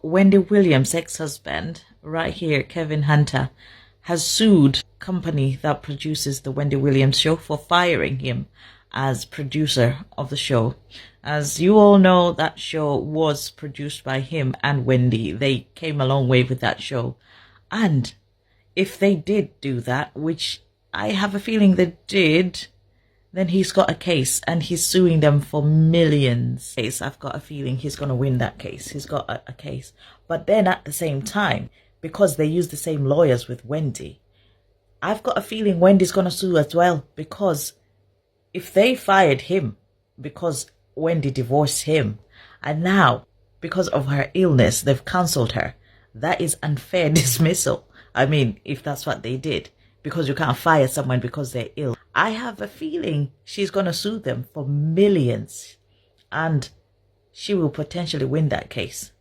Wendy Williams' ex-husband, right here, Kevin Hunter, has sued company that produces the Wendy Williams show for firing him as producer of the show. As you all know, that show was produced by him and Wendy. They came a long way with that show. And if they did do that, which I have a feeling they did, then he's got a case and he's suing them for millions. I've got a feeling he's going to win that case. He's got a case. But then at the same time, because they use the same lawyers with Wendy, I've got a feeling Wendy's going to sue as well, because if they fired him because Wendy divorced him, and now because of her illness they've cancelled her, that is unfair dismissal. I mean, if that's what they did, because you can't fire someone because they're ill. I have a feeling she's going to sue them for millions, and she will potentially win that case.